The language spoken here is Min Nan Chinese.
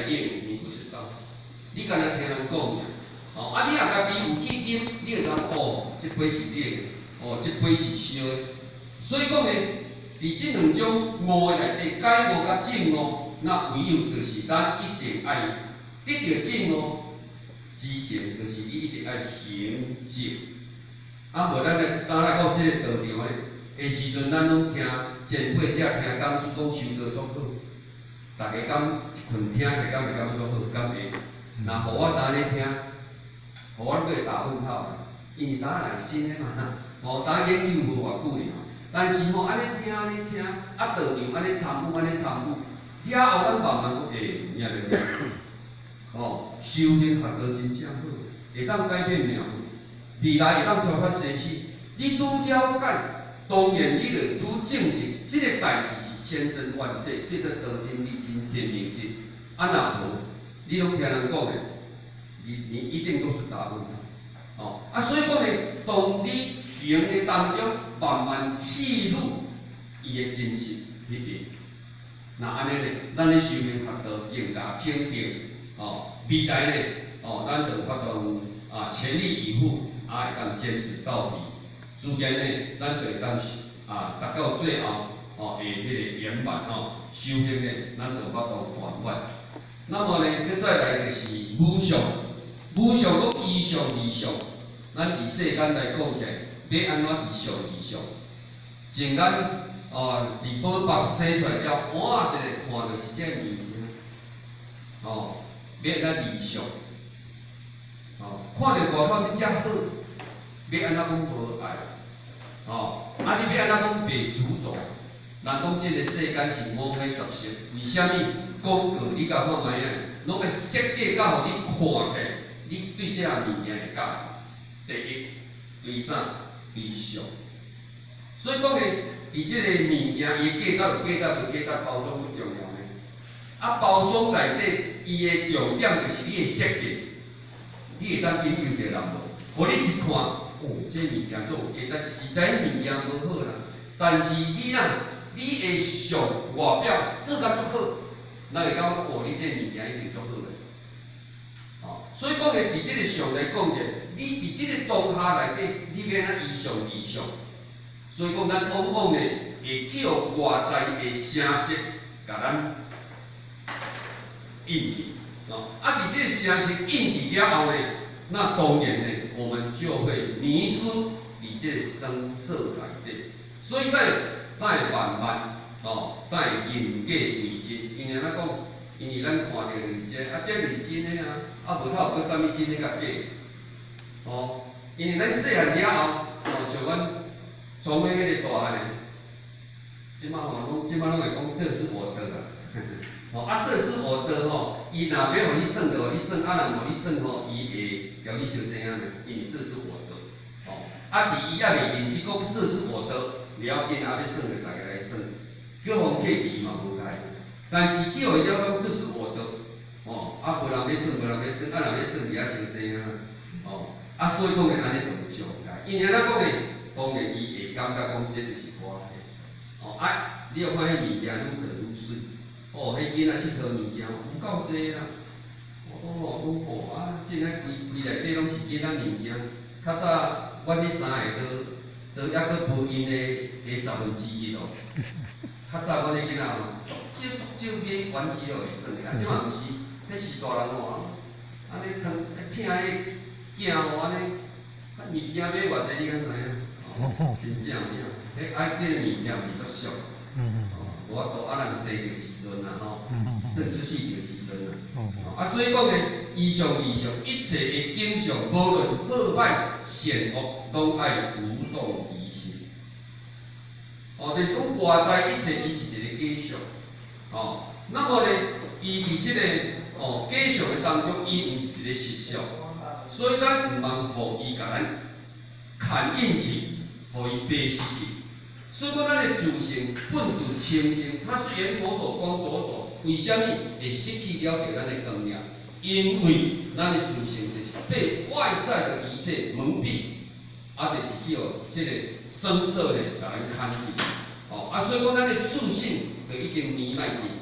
你有迷不知道，你干焦聽人講爾。哦，啊，你若家己有去啉，你會知哦，這杯是熱的，哦，這杯是燒的。所以講呢，佇這兩種悟的內底，解悟佮證悟，那唯有就是咱一定愛得著證悟之前，就是你一定愛行證。啊，無咱來當來到這个道場的時陣，咱攏聽前輩者聽講師講修道足好，大家敢一困聽起來敢會感覺足好？敢會？若予我當咧聽，予我閣會打問號，因為當來新的嘛，吼，當研究無偌久爾。但是吼，按呢聽按呢聽，啊道場按呢參與按呢參與，了後咱慢慢閣會有影咧。吼，修行學道真正好，會當改變命運，未來會當超越生死。你愈了解，當然你就愈證實，這个代誌是千真萬確，叫做道真、理真、天命真。啊，若無，你攏聽人講的，你一定都是打問號。哦，啊，所以講呢，當你行的當中，慢慢契入伊的真實彼邊，那按呢呢，咱咧修行學道更加肯定，哦，未來呢，哦，咱就有法度啊全力以赴，啊，會當堅持到底。自然呢，咱就會當啊達到最後，哦，的彼个圓滿吼，修行呢，咱就有法度圓滿。那麼呢，閣再來就是無相，無相閣一相二相，咱佇世間來講起來，欲按怎佇相二相？前咱哦，佇寶腹生出來了，換一个看就是這物件，哦，欲按怎二相？哦，看著外口這遮好，欲按怎講無愛？哦，啊，你欲按怎講袂執著？人講這个世間是五花十色，為啥物？廣告你共看覓仔，攏會設計到予你看起來，你對這項物件會佮意。第一，對啥？對相。所以講呢，佇這个物件，伊的價值有價值無價值，包裝足重要呢。啊，包裝內底，伊的重點就是你的設計，你會當引誘著人無？予你一看，哦，這物件足有價值，實在物件無好啦。但是你若，你的相外表做甲足好，人會感覺哦，你這物件一定足好的。哦，所以講呢，佇這个相來講者，你佇這个當下內底，你欲按怎一相二相？所以講，咱往往呢會去予外在的聲色共咱引去，哦，啊，佇這个聲色引去了後呢，那當然呢，我們就會迷失佇這个聲色內底。所以，咱會慢慢，哦，咱會認假為真。因為按怎講？因為咱看著就是這個，啊，這就是真的啊，啊，無透有閣啥物真的佮假？哦，因為咱細漢了後，哦，像阮從彼個大漢的，這擺吼攏這擺攏會講這是我的啦，哦，啊，這是我的吼，伊若欲予你耍就予你耍，啊，若無予你耍吼，伊會共你相爭仔呢，因為這是我的，哦，啊，佇伊猶未認識講這是我的，袂要緊，啊，欲耍就逐家來耍，叫予客伊嘛無害，但是叫伊了講這是我的，哦，啊，無人欲耍，無人欲耍，啊，若欲耍伊也相爭啊，哦，啊，所以講呢，按呢就有障礙，因為按怎講呢？當然伊會感覺講這就是我的，哦，啊，你又看彼物件愈做愈媠，哦，彼囡仔𨑨迌物件有夠濟啦，我講吼，講哦，啊，這个規規內底攏是囡仔物件，較早阮彼三个都猶閣無𪜶的1/10哦。較早阮的囡仔吼，足少足少買玩具會耍的，啊，這馬毋是，彼是大人吼，按呢疼疼彼囝吼，按呢，啊物件買偌濟你敢知影？哦，真正有影，彼啊這个物件毋是足俗，哦，無法度啊，人生著時陣啦吼，算出世著時陣啦，啊，所以講呢，一相二相，一切的景象，無論好歹善惡，攏愛無動於心。哦，就是講外在一切，伊是一个假象，哦，那麼呢，伊佇這个哦假象的當中，伊毋是一个實相，所以咱毋通予伊共咱牽引去，予伊迷失去。所以講，咱的自性本自清淨，它是圓佛陀光灼灼，為啥物會失去了著咱的光亮？因為咱的自性就是被外在的一切蒙蔽，啊，就是去予這个聲色呢，共咱牽去。哦，啊，所以講咱的自性就已經迷漫去。